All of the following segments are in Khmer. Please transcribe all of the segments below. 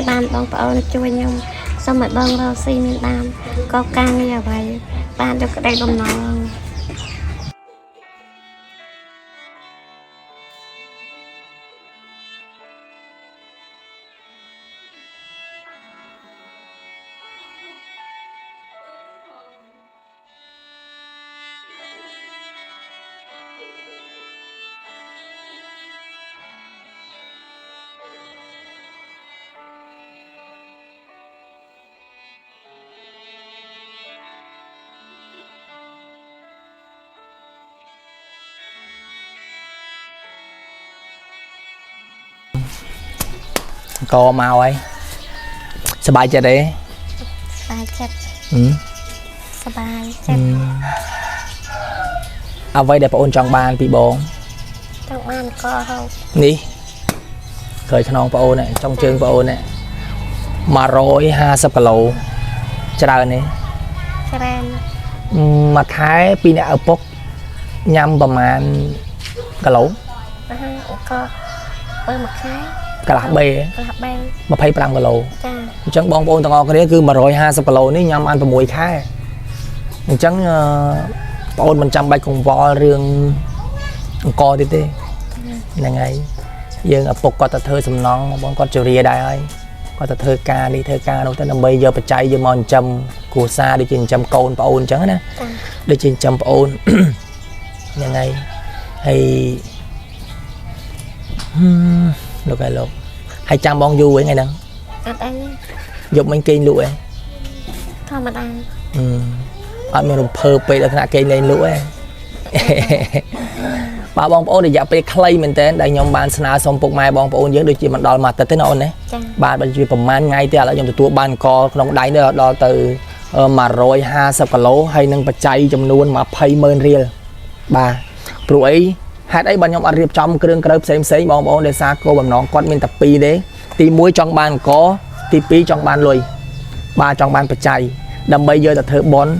បានបងប្អូនជួយខ្ញុំសូមឲ្យបងរកស៊ីមានបានកការងារអ្វីបានយកក្តីបំណង កមកហើយសប្បាយចិត្តទេ សប្បាយចិត្ត ហឹម សប្បាយចិត្ត អ្វីដែលបងអូនចង់បានពីបង ចង់បានកហូប នេះក្រោយខ្នងបងអូននេះចុងជើងបងអូននេះ150គីឡូច្រើនទេ ច្រើន មួយខែពីអ្នកឪពុកញ៉ាំប្រហែលគីឡូ ប្រហែលកបើមួយខែ កន្លះបេ កន្លះបេ 25គីឡូ ចា អញ្ចឹងបងប្អូនទាំងអស់គ្នាគឺ150គីឡូនេះញ៉ាំបាន6ខែអញ្ចឹងបងអូនមិនចាំបាច់កង្វល់រឿងអង្គទៀតទេហ្នឹងហើយយើងឪពុកគាត់ទៅធ្វើសំណង់បងគាត់ជរាដែរហើយគាត់ទៅធ្វើការនេះធ្វើការនោះទៅដើម្បីយកបច្ច័យយកមកចិញ្ចឹមគ្រួសារដូចជាចិញ្ចឹមកូនប្អូនអញ្ចឹងណា ចា ដូចជាចិញ្ចឹមប្អូន ហ្នឹងហើយហើយហឹមលោកហើយលោកហើយចាំបងយូរហ្នឹងថ្ងៃហ្នឹង អត់អី យប់មិញគេងលក់ឯង ធម្មតា អឺអត់មានរំភើបពេកដល់ថ្នាក់គេងលេងលក់ឯង បាទបងប្អូនរយៈពេលខ្លីមែនតើដែលខ្ញុំបានស្នើសុំពុកម៉ែបងប្អូនយើងដូចជាមិនដល់មួយអាទិត្យទេណាអូនណា ចា បាទបើជាប្រហែលថ្ងៃទេឥឡូវខ្ញុំទទួលបានកក្នុងដៃនេះដល់ទៅ150គីឡូហើយនឹងបច្ច័យចំនួន200,000រៀលបាទព្រោះអីហេតុអីបើខ្ញុំអត់រៀបចំគ្រឿងក្រៅផ្សេងផ្សេងបងប្អូនដោយសារគោលបំណងគាត់មានតែពីរទេទី1ចង់បានកទី2ចង់បានលុយបាទចង់បានបច្ច័យដើម្បីយកទៅធ្វើបុណ្យ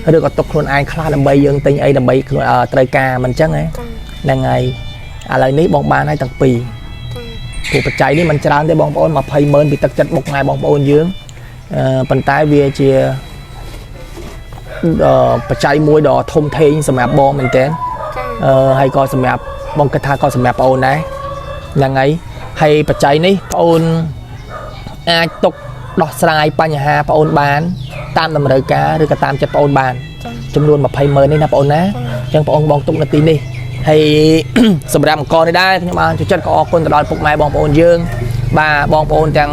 ចា ឬក៏ទុកខ្លួនឯងខ្លះដើម្បីយើងទិញអីដើម្បីខ្លួនត្រូវការមិនចឹងហ៎ ចា ហ្នឹងហើយឥឡូវនេះបងបានហើយទាំងពីរ ចា ព្រោះបច្ច័យនេះមិនច្រើនទេបងប្អូន200,000ពីទឹកចិត្តបុកម៉ែបងប្អូនយើងប៉ុន្តែវាជាបច្ច័យមួយដ៏ធំធេងសម្រាប់បងមែនទែន ចា ហើយក៏សម្រាប់បងគិតថាក៏សម្រាប់ប្អូនដែរហ្នឹងហើយហើយបច្ច័យនេះប្អូនអាចទុកដោះស្រាយបញ្ហាប្អូនបាន តាមតម្រូវការឬក៏តាមចិត្តប្អូនបាន ចា ចំនួន200,000នេះណាបងអូនណាអញ្ចឹងបងអូនបងទុកនៅទីនេះហើយ សម្រាប់អង្គនេះដែរខ្ញុំបានចូលចិត្តក៏អរគុណទៅដល់ពុកម៉ែបងប្អូនយើងបាទបងប្អូនទាំង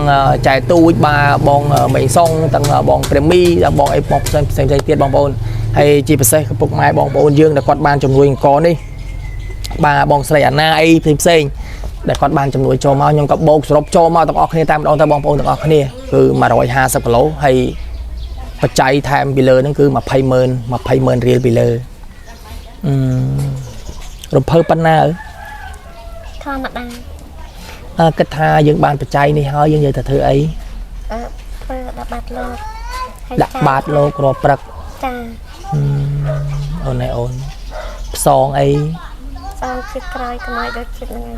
ចែទូចបាទបងមេងសុងទាំងបងព្រាមីទាំងបងអីបងផ្សេងផ្សេងៗទៀតបងប្អូនហើយជាពិសេសក៏ពុកម៉ែបងប្អូនយើងដែលគាត់បានជំនួយអង្គនេះបាទបងស្រីអាណាអីផ្សេងផ្សេងៗដែលគាត់បានជំនួយចូលមកខ្ញុំក៏បូកសរុបចូលមកទាំងអស់គ្នាតែម្ដងទៅបងប្អូនទាំងអស់គ្នាគឺ150គីឡូហើយ បច្ច័យថែមពីលើហ្នឹងគឺ200,000រៀលពីលើអឺរំភើបប៉ុណ្ណាអើ ធម្មតា អើគិតថាយើងបានបច្ច័យនេះហើយយើងយកទៅធ្វើអី អឺធ្វើដាក់បាតលោកហើយ ដាក់បាតលោករាល់ព្រឹក ចា អូនឯអូនផ្សងអី សងជាតិក្រោយកុំឲ្យដូចជាតិហ្នឹងឯង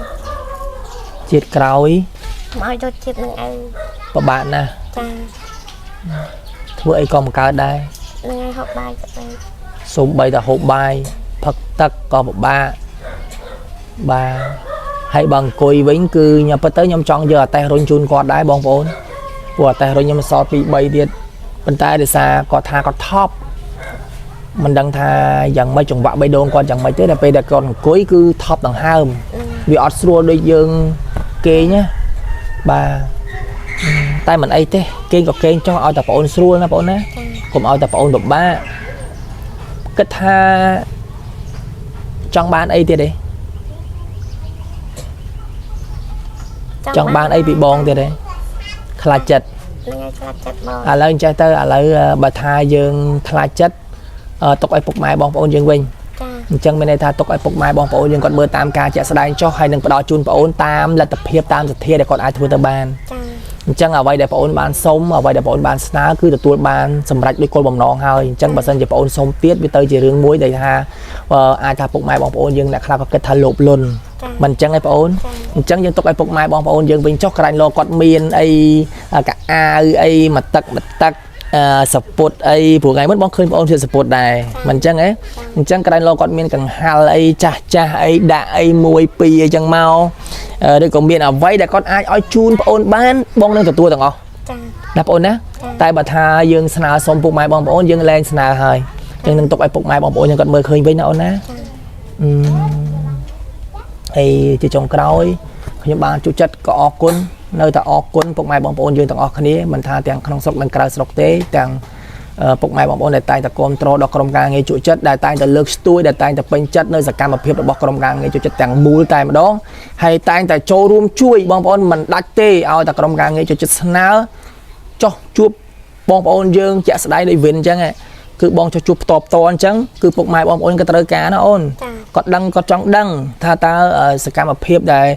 ជាតិក្រោយ កុំឲ្យដូចជាតិហ្នឹងឯង ពិបាកណាស់ ចា ធ្វើអីក៏មិនកើតដែរ ហ្នឹងឯងហូបបាយក៏ដែរ សូម្បីតែហូបបាយផឹកទឹកក៏ពិបាកបាទហើយបើអង្គុយវិញគឺខ្ញុំពិតទៅខ្ញុំចង់យកអាតេះរុញជូនគាត់ដែរបងប្អូនព្រោះអាតេះរុញខ្ញុំសល់2 3ទៀតប៉ុន្តែដោយសារគាត់ថាគាត់ថប់មិនដឹងថាយ៉ាងម៉េចចង្វាក់បេះដូងគាត់យ៉ាងម៉េចទេដល់ពេលដែលគាត់អង្គុយគឺថប់ដង្ហើមវាអត់ស្រួលដូចយើងគេងណាបាទតែមិនអីទេគេងក៏គេងចោះឲ្យតែប្អូនស្រួលណាបងប្អូនណា ចា កុំឲ្យតែប្អូនពិបាកគិតថាចង់បានអីទៀតទេចង់បានអីពីបងទៀតទេខ្លាចចិត្ត ហ្នឹងឯងខ្លាចចិត្តបង ឥឡូវអញ្ចេះទៅឥឡូវបើថាយើងខ្លាចចិត្តទុកឲ្យពុកម៉ែបងប្អូនយើងវិញ ចា អញ្ចឹងមានន័យថាទុកឲ្យពុកម៉ែបងប្អូនយើងគាត់មើលតាមការជាក់ស្ដែងចុះហើយនឹងផ្ដល់ជូនប្អូនតាមលទ្ធភាពតាមសទ្ធាដែលគាត់អាចធ្វើទៅបាន ចា អញ្ចឹងអ្វីដែលប្អូនបានសុំអ្វីដែលប្អូនបានស្នើគឺទទួលបានសម្រេចដោយគោលបំណងហើយអញ្ចឹងបើសិនជាប្អូនសុំទៀតវាទៅជារឿងមួយដែលថាអាចថាពុកម៉ែបងប្អូនយើងអ្នកខ្លះក៏គិតថាលោភលន់ មិនអញ្ចឹងឯងបងអូនអញ្ចឹងយើងទុកឲ្យពុកម៉ែបងប្អូនយើងវិញចុះក្រែងលោគាត់មានអីកអាវអីមួយទឹកមួយទឹកអឺសពុតអីព្រោះថ្ងៃមុនបងឃើញបងអូនជាសពុតដែរមិនអញ្ចឹងឯងអញ្ចឹងក្រែងលោគាត់មានកង្ហាល់អីចាស់ចាស់អីដាក់អីមួយពីរអីចឹងមកឬក៏មានអ្វីដែលគាត់អាចឲ្យជូនបងអូនបានបងនឹងទទួលទាំងអស់ ចា ណាបងអូនណាតែបើថាយើងស្នើសុំពុកម៉ែបងប្អូនយើងលែងស្នើហើយយើងនឹងទុកឲ្យពុកម៉ែបងប្អូនយើងគាត់មើលឃើញវិញណាអូនណាអឺហើយជាចុងក្រោយខ្ញុំបានជួយចិត្តក៏អរគុណនៅតែអរគុណពុកម៉ែបងប្អូនយើងទាំងអស់គ្នាមិនថាទាំងក្នុងស្រុកនិងក្រៅស្រុកទេទាំងពុកម៉ែបងប្អូនដែលតែងតែគ្រប់គ្រងដល់ក្រុមការងារជួយចិត្តដែលតែងតែលើកស្ទួយដែលតែងតែពេញចិត្តនៅសកម្មភាពរបស់ក្រុមការងារជួយចិត្តទាំងមូលតែម្ដងហើយតែងតែចូលរួមជួយបងប្អូនមិនដាច់ទេឲ្យតែក្រុមការងារជួយចិត្តស្នើ ចុះជួបបងប្អូនយើងជាក់ស្ដែងដូចវិនអញ្ចឹងហ៎គឺបងចុះជួបផ្ទាល់ផ្ទាល់អញ្ចឹងគឺពុកម៉ែបងប្អូនក៏ត្រូវការណាអូនគាត់ដឹងគាត់ចង់ដឹងថាតើសកម្មភាពដែល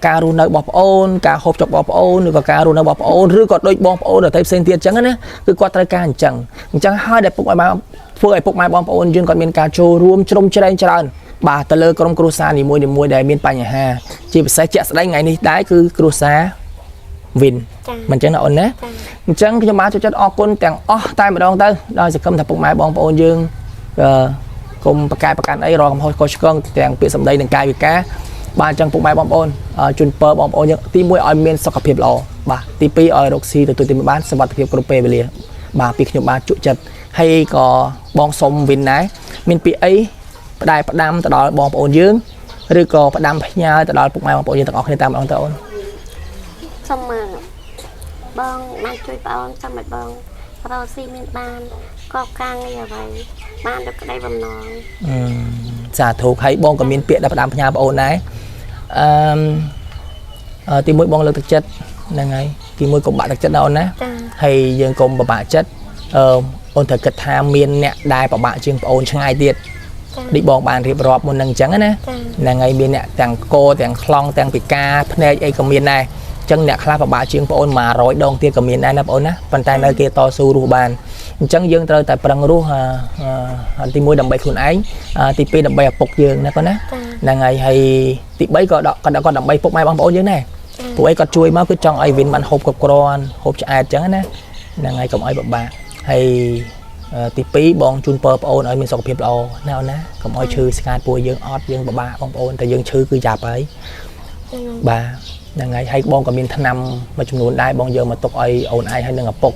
ការរស់នៅរបស់ប្អូនការហូបចុករបស់ប្អូនឬក៏ការរស់នៅរបស់ប្អូនឬក៏ដូចបងប្អូនដទៃផ្សេងទៀតអញ្ចឹងណាគឺគាត់ត្រូវការអញ្ចឹងអញ្ចឹងហើយដែលពុកម៉ែបងធ្វើឲ្យពុកម៉ែបងប្អូនយើងគាត់មានការចូលរួមជ្រុំជ្រែងច្រើនបាទទៅលើក្រុមគ្រួសារនីមួយៗដែលមានបញ្ហាជាពិសេសជាក់ស្ដែងថ្ងៃនេះដែរគឺគ្រួសារវិនមិនអញ្ចឹងណាអូនណាអញ្ចឹងខ្ញុំបាទចូលចិត្តអរគុណទាំងអស់តែម្ដងទៅដោយសង្ឃឹមថាពុកម៉ែបងប្អូនយើងអឺគុំប្រកែកប្រកាន់អីរកកំហុសខុសឆ្គងទាំងពាក្យសម្ដីនិងកាយវិការបាទអញ្ចឹងពុកម៉ែបងប្អូនជូនពរបងប្អូនយើងទី1ឲ្យមានសុខភាពល្អបាទទី2ឲ្យរកស៊ីទទួលទានបានសុវត្ថិភាពគ្រប់ពេលវេលាបាទពីខ្ញុំបាទជក់ចិត្តហើយក៏បងសុំវិនដែរមានពាក្យអីផ្ដែផ្ដាំទៅដល់បងប្អូនយើងឬក៏ផ្ដាំផ្ញើទៅដល់ពុកម៉ែបងប្អូនយើងទាំងអស់គ្នាតាមម្ដងទៅអូន សូមមកបងបានជួយបងអូនសូមឲ្យបងរកស៊ីមានបានកបការងារអ្វីបានដូចក្តីបំណង សាធុហើយបងក៏មានពាក្យដែលផ្ដាំផ្ញើបងអូនដែរអឺទីមួយបងលើកទឹកចិត្តហ្នឹងហើយទីមួយកុំបាក់ទឹកចិត្តណាអូនណាហើយយើងកុំពិបាកចិត្តអឺអូនត្រូវគិតថាមានអ្នកដែលពិបាកជាងបងអូនឆ្ងាយទៀតដូចបងបានរៀបរាប់មុននឹងអញ្ចឹងណាហ្នឹងហើយមានអ្នកទាំងកទាំងខ្លងទាំងពិការភ្នែកអីក៏មានដែរអញ្ចឹងអ្នកខ្លះពិបាកជាងបងអូន100ដងទៀតក៏មានដែរណាបងអូនណាប៉ុន្តែនៅគេតស៊ូរស់បានអញ្ចឹងយើងត្រូវតែប្រឹងរស់ទី1ដើម្បីខ្លួនឯងទី2ដើម្បីឪពុកយើងណាបងណាហ្នឹងហើយហើយទី3ក៏គាត់ដើម្បីពុកម៉ែបងប្អូនយើងដែរពួកឯងគាត់ជួយមកគឺចង់ឲ្យវិនបានហូបគ្រប់គ្រាន់ហូបឆ្អែតអញ្ចឹងណាហ្នឹងហើយកុំឲ្យពិបាកហើយទី2បងជូនពរបងអូនឲ្យមានសុខភាពល្អណាអូនណាកុំឲ្យឈឺស្កាតពួកយើងអត់យើងពិបាកបងប្អូនតែយើងឈឺគឺយ៉ាប់ហើយបាទហ្នឹងហើយហើយបងក៏មានថ្នាំមួយចំនួនដែរបងយកមកទុកឲ្យអូនឯងហើយនឹងឪពុក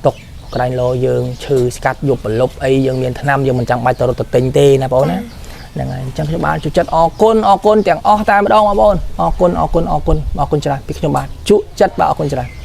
ទុកក្រែងលោយើងឈឺស្កាត់យប់ប្រលប់អីយើងមានថ្នាំយើងមិនចាំបាច់ទៅរត់ទៅទិញទេណាបងណាហ្នឹងហើយអញ្ចឹងខ្ញុំបាទជួយចិត្តអរគុណអរគុណទាំងអស់តែម្ដងបងប្អូនអរគុណអរគុណអរគុណអរគុណច្រើនពីខ្ញុំបាទជក់ចិត្តបាទអរគុណច្រើន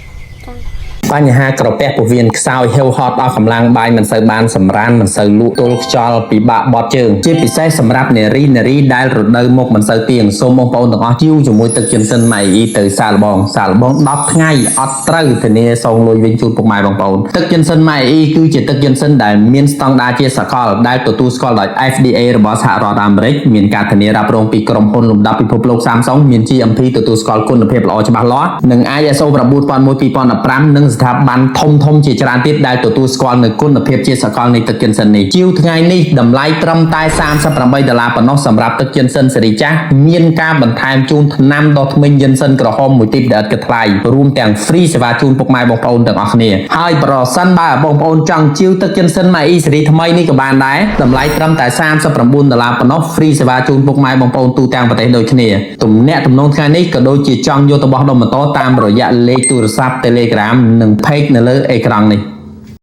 បញ្ហាក្រពះពោះវៀនខ្សោយហេវហត់អស់កម្លាំងបាយមិនសូវបានសម្រានមិនសូវលក់ទល់ខ្យល់ពិបាកបត់ជើងជាពិសេសសម្រាប់នារីនារីដែលរដូវមកមិនសូវទៀងសូមបងប្អូនទាំងអស់ជីវជាមួយទឹកចិនសិនម៉ៃអ៊ីទៅសាកល្បងសាកល្បង10ថ្ងៃអត់ត្រូវធានាសងលុយវិញជូនពុកម៉ែបងប្អូនទឹកចិនសិនម៉ៃអ៊ីគឺជាទឹកចិនសិនដែលមានស្តង់ដារជាសកលដែលទទួលស្គាល់ដោយ FDA របស់សហរដ្ឋអាមេរិកមានការធានារ៉ាប់រងពីក្រុមហ៊ុនលំដាប់ពិភពលោក Samsung មាន GMP ទទួលស្គាល់គុណភាពល្អច្បាស់លាស់និង ISO 9001:2015និងស្ថាប័នធំធំជាច្រើនទៀតដែលទទួលស្គាល់នៅគុណភាពជាសកលនៃទឹកចិនសិននេះជាវថ្ងៃនេះតម្លៃត្រឹមតែ38ដុល្លារប៉ុណ្ណោះសម្រាប់ទឹកចិនសិនសេរីចាស់មានការបន្ថែមជូនថ្នាំដុសធ្មេញយិនសិនក្រហមមួយទីបដែលឥតគិតថ្លៃរួមទាំង free សេវាជូនពុកម៉ែបងប្អូនទាំងអស់គ្នាហើយប្រសិនបើបងប្អូនចង់ជាវទឹកចិនសិនម៉ែអ៊ីសេរីថ្មីនេះក៏បានដែរតម្លៃត្រឹមតែ39ដុល្លារប៉ុណ្ណោះ free សេវាជូនពុកម៉ែបងប្អូនទូទាំងប្រទេសដូចគ្នាទំនាក់ទំនងថ្ងៃនេះក៏ដូចជាចង់យកទៅបោះដុំបន្តតាមរយៈលេខទូរស័ព្ទ Telegram និង Page នៅលើអេក្រង់នេះ។